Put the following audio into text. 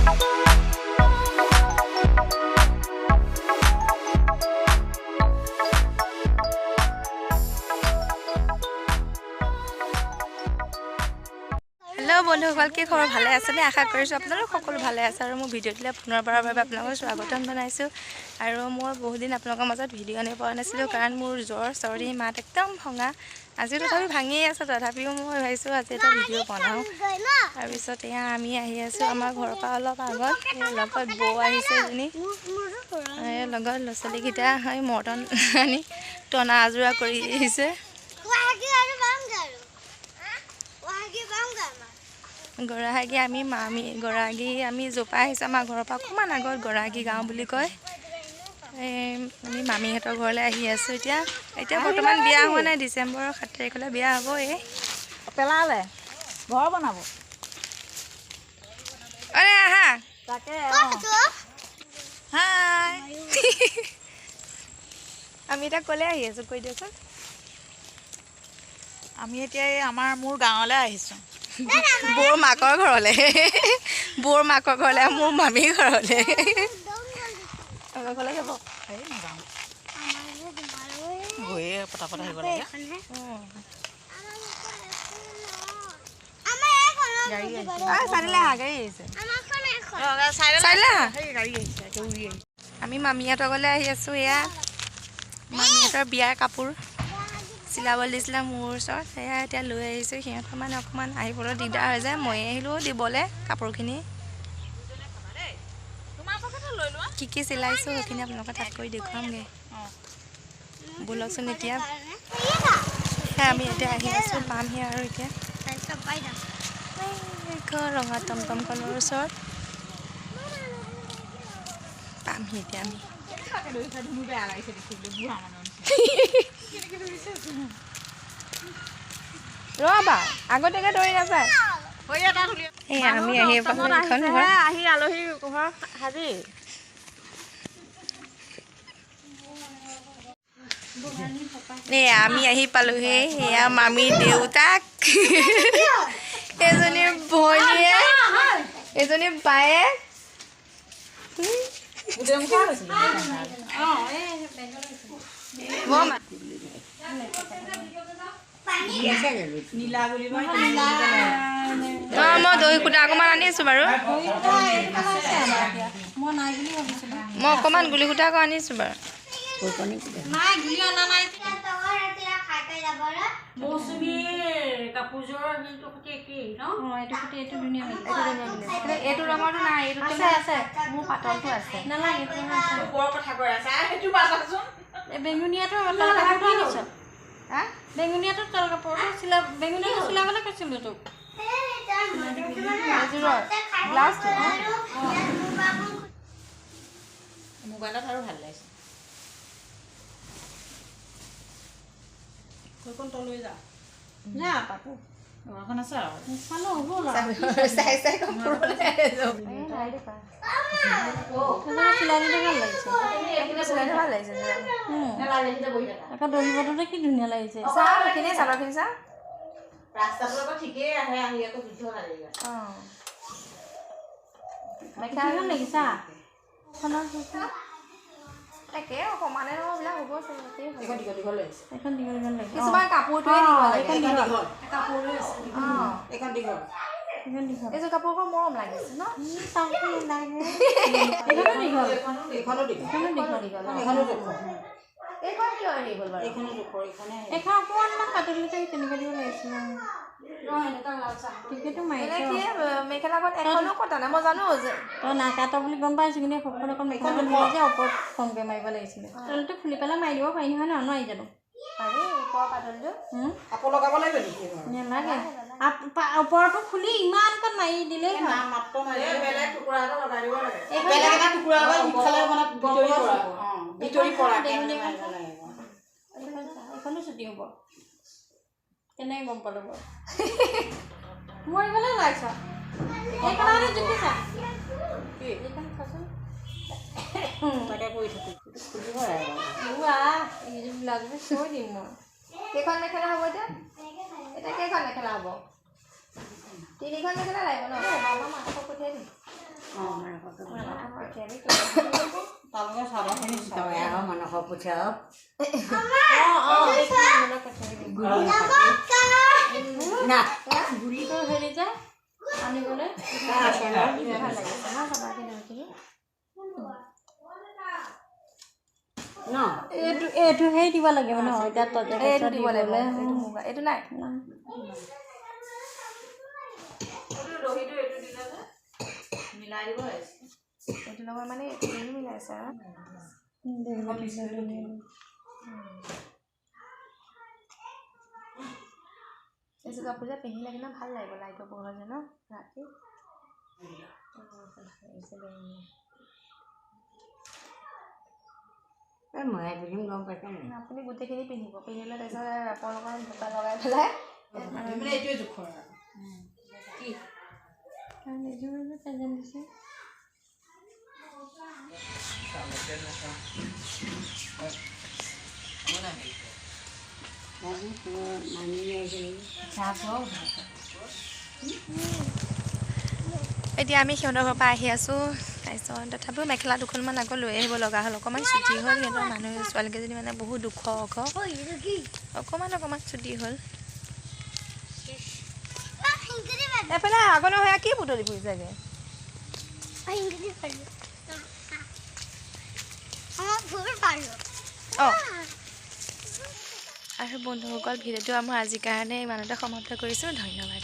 Hello' বন্ধুসকল, কি খবৰ? ভালে আছেনে? আশা কৰিছোঁ আপোনালোক সকলো ভালে আছে। আৰু মোৰ ভিডিঅ' দিলে পুনৰবাৰৰ বাবে আপোনালোকক স্বাগতম জনাইছোঁ। আৰু মই বহুত দিন আপোনালোকৰ মাজত ভিডিঅ' আনিব পৰা নাছিলোঁ, কাৰণ মোৰ জ্বৰ, চৰ্দি, মাত একদম ভঙা। আজি তথাপি ভাঙিয়ে আছে, তথাপিও মই ভাবিছোঁ আজি এটা ভিডিঅ' বনাওঁ। তাৰপিছত এয়া আমি আহি আছোঁ আমাৰ ঘৰৰ পৰা অলপ আগত। লগত বৌ আহিছে এজনী, এই লগত ল'ৰা ছোৱালীকেইটা এই মৰ্টন আনি টনা আজোৰা কৰি আহিছে। গৰাহাগী আমি মামী গৰাগী আমি য'ৰ আহিছোঁ, আমাৰ ঘৰৰ পৰা অকণমান আগত গৰাগী গাঁও বুলি কয়। এই আমি মামীহঁতৰ ঘৰলৈ আহি আছোঁ এতিয়া। এতিয়া বৰ্তমান বিয়া হোৱা নাই, ডিচেম্বৰৰ 7 তাৰিখলৈ বিয়া হ'ব। এই পেলালে ঘৰ বনাব। অৰে আহা। তাকে হাই, আমি এতিয়া ক'লৈ আহি আছোঁ কৈ দিয়কচোন। আমি এতিয়া এই আমাৰ মোৰ গাঁৱলৈ আহিছোঁ, বৌৰ মাকৰ ঘৰলৈ। বৌৰ মাকৰ ঘৰলৈ, মোৰ মামীৰ ঘৰলৈ। আমাৰ ঘৰলৈ যাব। এই নাযাওঁ, গৈয়ে পটাপট আহিব লাগে। গাড়ী চাইডলৈ আহা, গাড়ী আহিছে। চাইডলৈ আহা। গাড়ী আহিছে। আমি মামীহঁতৰ ঘৰলৈ আহি আছোঁ। এয়া মামীহঁতৰ বিয়াৰ কাপোৰ চিলাবলৈ দিছিলে মোৰ ওচৰত, সেয়া এতিয়া লৈ আহিছোঁ। সিহঁতৰ মানে অকণমান আহিবলৈ দিগদাৰ হৈ যায়, ময়ে আহিলোঁ দিবলৈ কাপোৰখিনি। কি কি চিলাইছোঁ সেইখিনি আপোনালোকৰ তাত কৰি দেখুৱামগৈ, ব'লকচোন। এতিয়া সেয়া আমি এতিয়া আহি আছোঁ, পামহি আৰু এতিয়া ৰঙা টমটমখনৰ ওচৰত পামহি এতিয়া আমি। ৰ'বা, আগতীয়াকৈ দৌৰি নাযায়। এই আমি আহি পালোঁ এইখন ঘৰ। আহি আলহী ঘৰ হাজিৰ। এই আমি আহি পালোহি। এয়া মামীৰ দেউতাক, এজনী ভনীয়েক, এজনী বায়েক। অঁ, মই দহি সূতা অকণমান আনিছোঁ বাৰু। মই অকণমান গুলি সূতা আকৌ আনিছোঁ বাৰু। এইটো ৰঙৰটো নাই, এইটো আছে। মোৰ পাতলটো আছে। নালাগে, বেঙুনীয়াটো তল কাপোৰটো আনিছ? বেঙুনীয়াটো তল কাপোৰটো চিলা, বেঙুনীয়াটো চিলাবলৈ কৈছিলোঁ তোক। ব্লাউজটো মোবাইলত আৰু ভাল লাগিছে। কোন তলৈ যা না পাপু এখন আছে আৰু চাই চাই চিলাই দিলে ভাল লাগিছে। ভাল লাগিছে। আকৌ দহি বটোতে কি ধুনীয়া লাগিছে। চা, সেইখিনি চাদৰখিনি চা। ৰাস্তাটো আকৌ ঠিকেই আহে, আহি আকৌ যুদ্ধ লাগে। অঁ, মেখেলা লাগিছা। তাকে সমানে নহয়, এইবিলাক হ'ব চাগে। এখন দীঘল দীঘল লাগিছে। এখন দীঘল দীঘল লাগিছে। কিছুমান কাপোৰটোৱে দীঘল লাগে। এখন দীঘল, এখন দীঘল, এখন দীঘল। এইযোৰ কাপোৰখন মৰম লাগিছে ন? এইখনো দীঘল, এইখনো দীঘল, এইখনো দীঘল, এইখনো জোখৰ। এইখন কিয় হেৰি হ'ল বাৰু? এইখনো জোখৰ, এইখনে এখন অকণমান পাতলিতে তেনেকুৱা দিব লাগিছিলে। ঠিকেতো মাৰিছে। কি মেখেলাখন এখনো কটা নাই, মই জানো যে তই নাকাট বুলি গম পাইছোঁ, কিন্তু সপোন অকণ মেখেলাখন দিলে যে ওপৰত কমকৈ মাৰিব লাগিছিলে। তলটো খুলি পেলাই মাৰি দিব পাৰি নহয় ন? নোৱাৰি জানো? পাৰি, ওপৰৰ পাতলটো কাপোৰ লগাব লাগিব নেকি? নালাগে, ওপৰটো খুলি ইমানকণ মাৰি দিলেই হয়। মাত্ৰ বেলেগ টুকুৰা এটা লগাই দিব লাগে। বেলেগ এটা টুকুৰা এটা ইফালে মানে ভিতৰি পৰা, ভিতৰি পৰা। এইখনো ছুটি হ'ব, কেনেকৈ গম পালোঁ বাৰু? মৰিবলৈ ওলাইছ। এইখন জুখিছা? এইখন চাচোন। তাকে কৰি থাকোঁ। এইযোৰ ব্লাউজবোৰ থৈ দিম মই। কেইখন মেখেলা হ'ব এতিয়া? এতিয়া কেইখন মেখেলা হ'ব? তিনিখন মেখেলা লাগিব ন? আমাৰ মাকক পঠিয়াই দিম। এইটো হেৰি দিব লাগিব ন, এইটো দিব লাগিব, এইটো নাই। এইটো লগত মানে এইটো মিলাই আছে আৰু। এইযোৰ কাপোৰ যে পিন্ধিলে কিন্তু ভাল লাগিব লাইটৰ পোহৰ যে ন ৰাতি। আপুনি গোটেইখিনি পিন্ধিব, পিন্ধিলে তাৰপিছত আপোনালোকৰ বোকা লগাই পেলাই এতিয়া আমি সিহঁতৰ ঘৰৰ পৰা আহি আছোঁ। তাৰপিছত তথাপিও মেখেলা দুখনমান আকৌ লৈ আহিব লগা হ'ল, অকণমান ছুটি হ'ল। সিহঁতৰ মানুহ ছোৱালীকেইজনী মানে বহুত দুখ ওখ, অকণমান অকণমান ছুটি হ'ল। এইফালে আগলৈ সেয়া কি বুটলি ফুৰিছেগৈ? অঁ, আৰু বন্ধুসকল, ভিডিঅ'টো আমাৰ আজিৰ কাৰণে ইমানতে সমাপ্ত কৰিছোঁ। ধন্যবাদ।